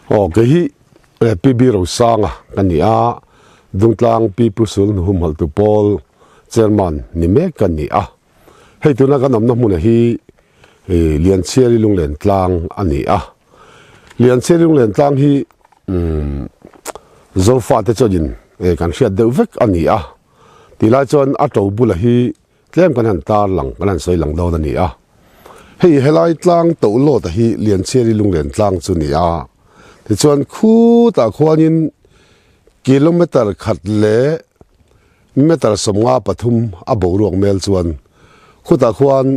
Aw kei hi PB Rosanga ka ni a, Dungtlang Pi Pu Sul Hnuhumhaltu Pawl Chairman ni mek ka ni a. Hei tuna kan awmna hmuna hi Lianchhiari Lunglen Tlang a ni a. Lianchhiari Lunglen Tlang hi Zofate chuanin kan hriat deuh vek a ni a. Tilai chuan a to bula hi Tlem kan han tar lang, kan han sawi lang dawn a ni a. Hei helai tlang toh lawta hi Lianchhiari Lunglen tlang chu ni a. Tichuan khutah khuanin kilometer khat leh meter 53 a boruak mel chuan khutah khuan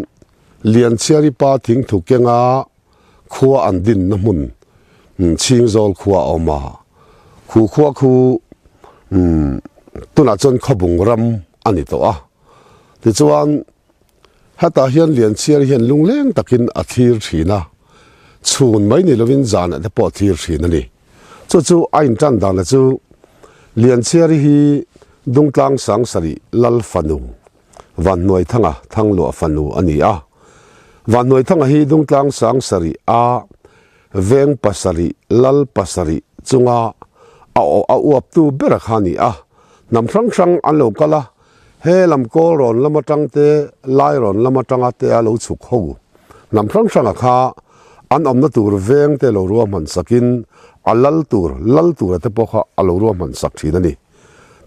Lianchhiari pa thingthu kenga khua an dinna hmun Chhingzawl khua a awm a. Khu khua khu tunah chuan Khawbung ram a ni tawh a. Tichuan hetah hian Lianchhiar hian lungleng takin a thlir thin a, chhun mai ni lovin zanah te pawh a thlir thin a ni. Chu chu a intan dana chu Lianchhiari hi Dungtlang Sangsarih Lal fanu Vanhnuaithanga Thangluah fanu a ni a. Vanhnuaithanga hi Dungtlang Sangsarih a veng pasarih lal pasarih chunga a a uaptu bera kha a ni a. Hnam hrang hrang an lo kal a, he lam kawl rawn lam atang te, lai rawn lam atanga te a lo chhuk ho. Hnam hrang hranga kha an awmna tur veng te lo ruahman sakin a lal tur, lal tura te pawh kha a lo ruahman sak thin a ni.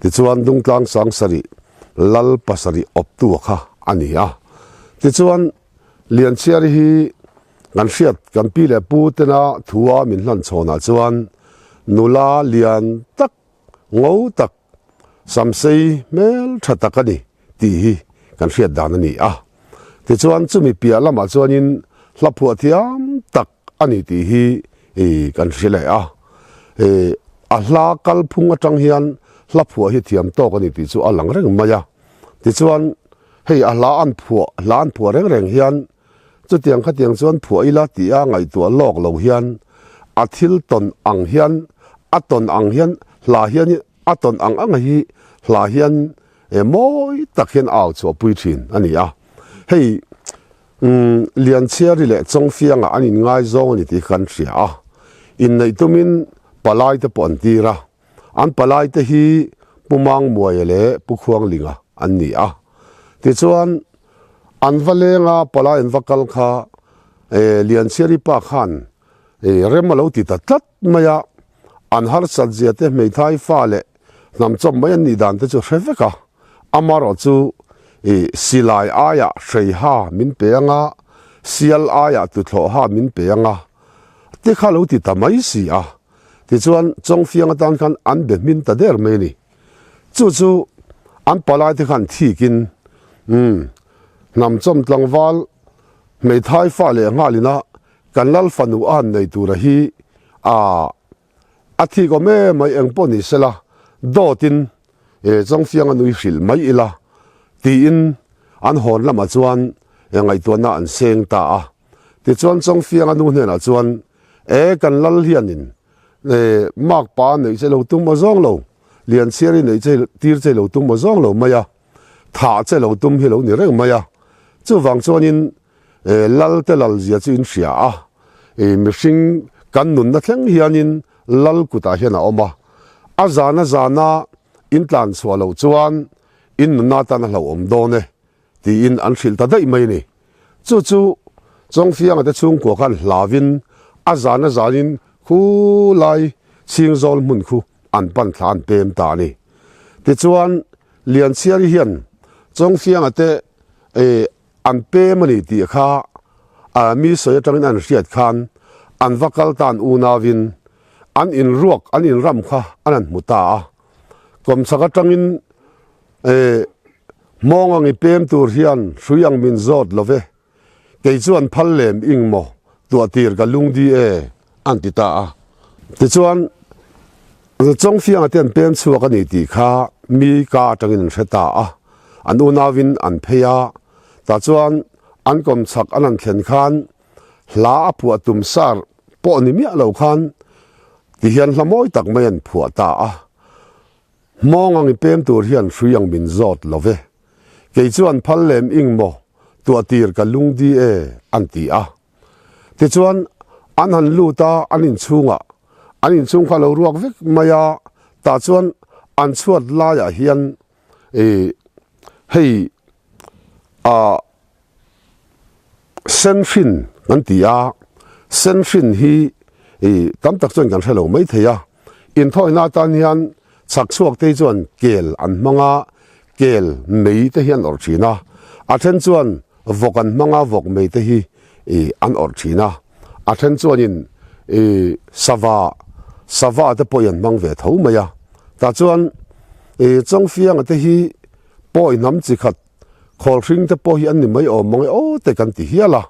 Tichuan Dungtlang Sangsarih lal pasarih awptu kha a ni a. Tichuan Lianchhiari hi kan hriat kan pi leh pu tena thua min hlan chhawnah chuan nula lian tak, ngo tak, samsei hmel tha tak a ni tih hi kan hriat dan a ni a. Tichuan chumi piah lamah chuanin hla phuah thiam tak a ni tih hi kan hre leh a. A hla kalphung atang hian hla phuah hi thiam tawk a ni tih chu a lang reng mai a. Tichuan hei a hla an phuah, hla an phuah reng reng hian chutiang khatiang chuan phuah ila tih a ngaihtuah lawk lo hian a thil tawn ang hian a tawn ang hian hla hian a tawn ang ang hi hla hian mawi tak hian a au chhuah pui thin a ni a. Hei Lianchhiari leh Chawngfianga an inngaizawng a ni tih kan hria a, inneih tumin palai te pawh an tir a. An palai te hi Pu Mangmuaia leh Pu Khuanglinga an ni a. Tichuan, an va lenga palai an va kal kha Lianchhiari pa khan rem a lo ti ta tlat mai a, an harsat zia te hmeithai fa leh hnam chawp mai an nih dan te chu hre vek a, amarawh chu silai aiah hreiha min pe anga, sial aiah tuthlawh ha min pe anga te kha lo ti ta mai si a. Tichuan Chawngfiang atan khan an be hmin ta der mai a ni. Chu chu an palai te khan thikin umm hnam chawm tlangval hmeithai fa leh nghalina kan lal fanu a han nei tura hi a a thik awm em mai eng pawh ni sela dawtin e Chawngfiang a nui hrilh mai ila tiin an hawn lamah chuan ngaihtuahna an seng ta a. Tichuan Chawngfiang a nu hnenah chuan E kan lal hianin e mark pa neih che lo tum aw zawng lo, Lianchhiari neih che tir che lo tum aw zawng lo mai a, thah che lo tum hi lo ni reng mai a. Chuvang chuanin e lal te lal zia chu in hria a, e mihring kan nunna thleng hianin lal kutah hian a awm a, a zana zana in tlan chhuah loh chuan in nunna tan a hlauhawm dawn e tiin an hrilh ta daih mai a ni. Chu chu Chawngfianga te chhungkua khan hlauvin a zan a zanin khu lai Chhingzawl hmun khu an pan thla an pem ta a ni. Tichuan Lianchhiari hian Chawngfianga te an pem a ni tih kha mi sawi atangin an hriat khan an va kal tan unauin an inruak an inram kha an han hmu ta a. Kawmchhak atangin Hmawng ang i pem tur hian hrui ang min zawt lo ve, kei chuan phal lem ing maw tuah tir ka lungdi e, an ti ta a. Tichuan, Chawngfianga te an pem chhuak a ni tih kha mi ka atangin an hre ta a, an unauin an phei a, tah chuan an kawmchhak an han thlen khan hla a phuah tum sar pawh ni miah lo khan tihian hla mawi tak mai an phuah ta a. Hmawng ang i pem tur hian hrui ang min zawt lo ve. Kei chuan phal lem ing maw tuah tir ka lungdi e an ti a. Tichuan an han lut a an inchhungah An inchhung kha a lo ruak vek mai a, tah chuan an chhuat laiah hian ih hei ah Senhrin kan ti a, Senhrin hi ih tam tak chuan kan hre lo mai thei a, inthawina atan hian chhak chhuak te hi chuan kel an hmang a, kel mei te hi an awrh thin a, a then chuan vawk an hmang a, vawk mei te hi ih an awrh thin a, a then chuanin ih sava sava te pawh hi an hmang ve tho mai a, tah chuan ih Chawngfianga te hi pawi hnam chi khat Khawl hring te pawh hi an ni mai awm mang e aw te kan ti hial a,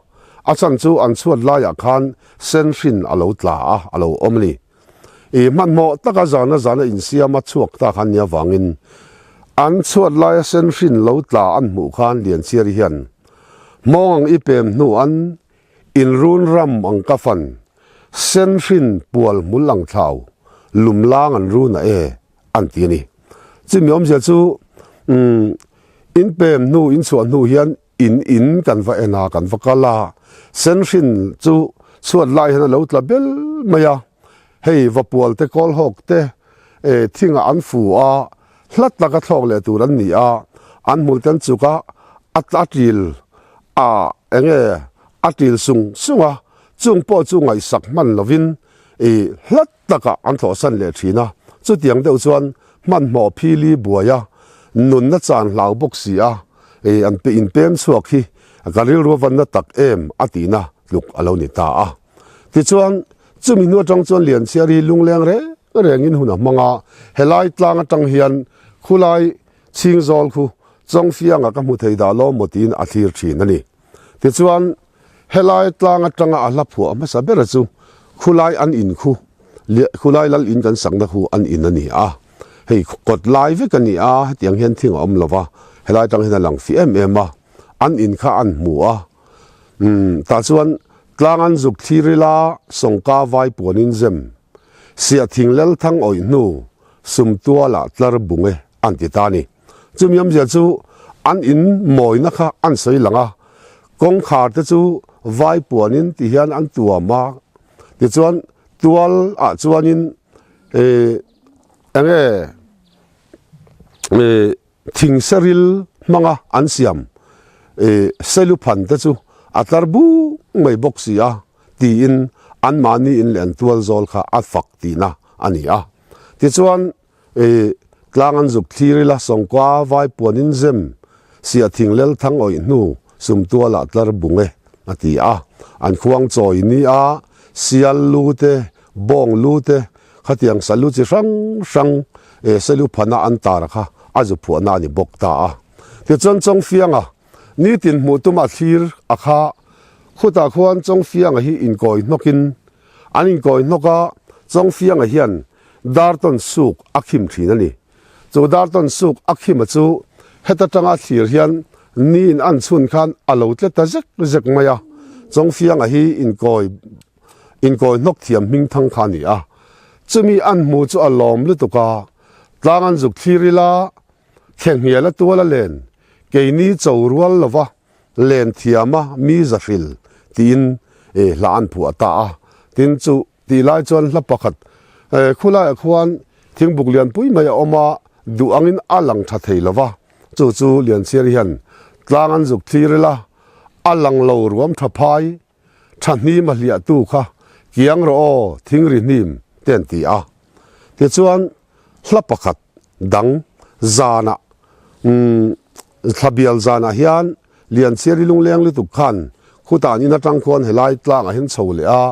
a chhan chu an chhuat laiah khan sen hrin a lo tla a, a lo awm a ni. I hmanhmawh taka zana zana insiama chhuak ta khan nia vangin an chhuat laia sen hrin lo tla an hmuh khan Lianchhiari hian hmawng ang i pem hnu an inrun ram ang ka fan sen hrin pual hmul ang thlau lum lang an run a e an ti a ni. Chumi awmzia chu umm in pem hnu in chhuah hnu hian in in kan va en a, kan va kal a, senhrin chu chhuat lai hian a lo tla bel mai a, hei vapual te kawl hawk te eh thingah an fu a, hla taka thlawk leh tur an ni a, an hmul te an chuk a, a a til a enge a til sung sung a, chung pawh chu ngaihsak hman lovin ih hla takah an thlawhsan leh thin a, chutiang deuh chuan hmanhmawh phili buai a, nunna chan hlau bawk si a, ei an pe inpem chhuak hi ka rilru a vanna tak em a tihna tluk a lo ni ta a. Tichuan, chumi hnu atang chuan Lianchhiari lungleng reng rengin hun a hmang a, helai tlang atang hian khulai chhingzawl khu Chawngfianga ka hmu thei dah lo maw tiin a thlir thin a ni. Tichuan, helai tlang atanga a hla phuah hmasa bera chu khulai an in khu, khulai lal in kan sakna khu an in a ni a. Hei kawt lai vek a ni a, hetiang hian thing a awm lo va, helai atang hian a lang fih em em a, an in kha an hmu a. Umm, tah chuan tlang an zuk thlir ila sawngka vai puanin zem, siah thing lel thang awih hnu, sum tualah tlar bung e an ti ta a ni. Chumi awmzia chu an in mawina kha an sawi lang a, kawngkhar te chu vai puanin ti hian an tuam a, tichuan tual ah chuanin ih enge ih thing seril hmanga an siam ih seluphan te chu a tlar buk mai bawk si a tiin anmahni in leh an tual zawl kha a fak tihna a ni a, tichuan. I tlang an zuk thlir ila sawngkua vai puan in zem siah thing lel thang awih hnu sum tualah tlar bung e a ti a. An khuang chawi ni a sial lu te, bawng lu te, khatiang salu chi hrang hrang e selu phana an tar kha a zu phuahna a ni bawk ta a. Tichuan Chawngfianga nitin hmuh tuma thlir a kha khutah khuan Chawngfianga hi inkawi hnawkin an inkawi hnawk a, Chawngfianga hian Darton suk a khim thin a ni. Chu Darton suk a khima chu heta tanga thlir hian niin an chhun khan a lo tle ta zek zek mai a. Chawngfianga hi inkawi inkawi hnawk thiam hming thang kha a ni a. Chumi an hmu chu a lawm lutuk a, tlang an zuk thlir ila, thlenghial a tual a len, keini cho rual lova len thiama mi zahril tiin hla an phuah ta a. Tin chu Tih lai chuan hla pakhat khulaiah khuan thingbuk lianpui mai a awm a, duh angin a lang tha thei lo va, chu chu Lianchhiar hian tlang an zuk thlir ila, a lang lo ruam tha phai, tha hnim a hliahtu kha kiang rawh aw thingri hnim te an ti a. Tichuan hla pakhat dang zanah umm thlabial zanah hian Lianchhiari lungleng lutuk khan khutan in atang khuan helai tlangah hian chho leh a,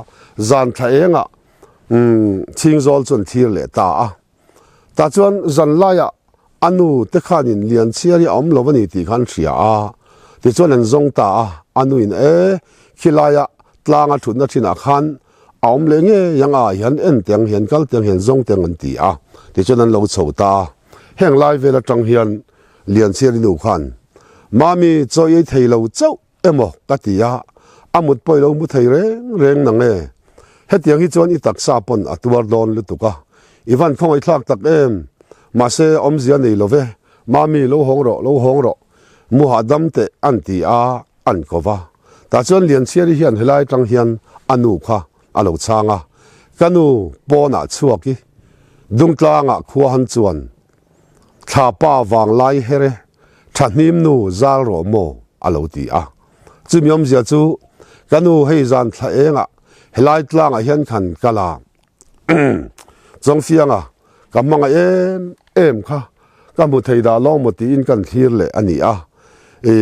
zan thla engah umm chhingzawl chu an thlir leh ta a. Tah chuan zan laiah a nu te khanin Lianchhiari a awm lo a ni tih khan hria a, tichuan an zawng ta a, a nuin e khilaiah tlanga thutna thinah khan a awm leh ngei ang a, hian en teng hian kal teng hian zawng teng an ti a, tichuan an lo chho ta a. Heng lai vel atang hian Lianchhiari nu khan, Mami, chaw i ei thei lo chauh emaw ka ti a, a mut pawh i lo mu thei reng reng nang e. Hetiang hi chuan i taksa pawn a tuar dawn lutuk a, i van khawngaihthlak tak em? Mahse, awmzia nei lo ve, Mami, lo hawng rawh, lo hawng rawh, mu hahdam teh an ti a, an ko va. Tah chuan Lianchhiari hian helai atang hian a nu kha a lo chhang a. Ka nu pawnah chhuak i Dungtlangah khua han chuan thla pa vanglai here thahnim nu zal rawh maw a lo ti a. Chumi awmzia chu ka nu hei zan thla engah helai tlangah hian khan kal a Chawngfianga ka hmangaih em em kha ka hmu thei dah lawng maw tiin kan thlir leh a ni a. I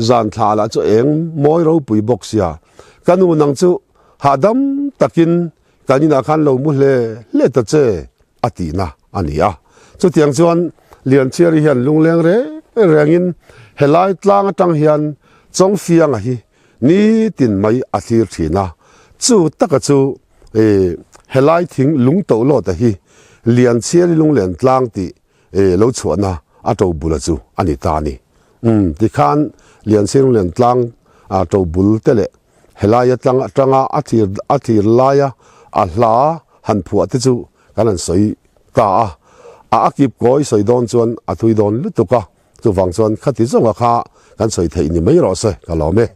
zan thla lah chu eng mawi ropui bawk sia ka nu nang chu hahdam takin kan inah khan lo mu hle hle ta che a tihna a ni a. Chutiang chuan Lianchhiari hian lungleng reng rengin helai tlang atang hian Chawngfianga hi nitin mai a thlir thin a. Chu taka chu helai thing lung to lawta hi Lianchhiari lunglen tlang tih lo chhuahna a to bula chu a ni ta a ni. Umm tikhan Lianchhiari lunglen tlang to bul te leh Helaia tlang atanga a thlir a thlir laia a hla han phuah te chu kan han sawi ta a, a a kip kawi sawi dawn chuan a thui dawn lutuk a, chuvang chuan khati zawnga kha kan sawi theih ni mai rawh se ka lawm e.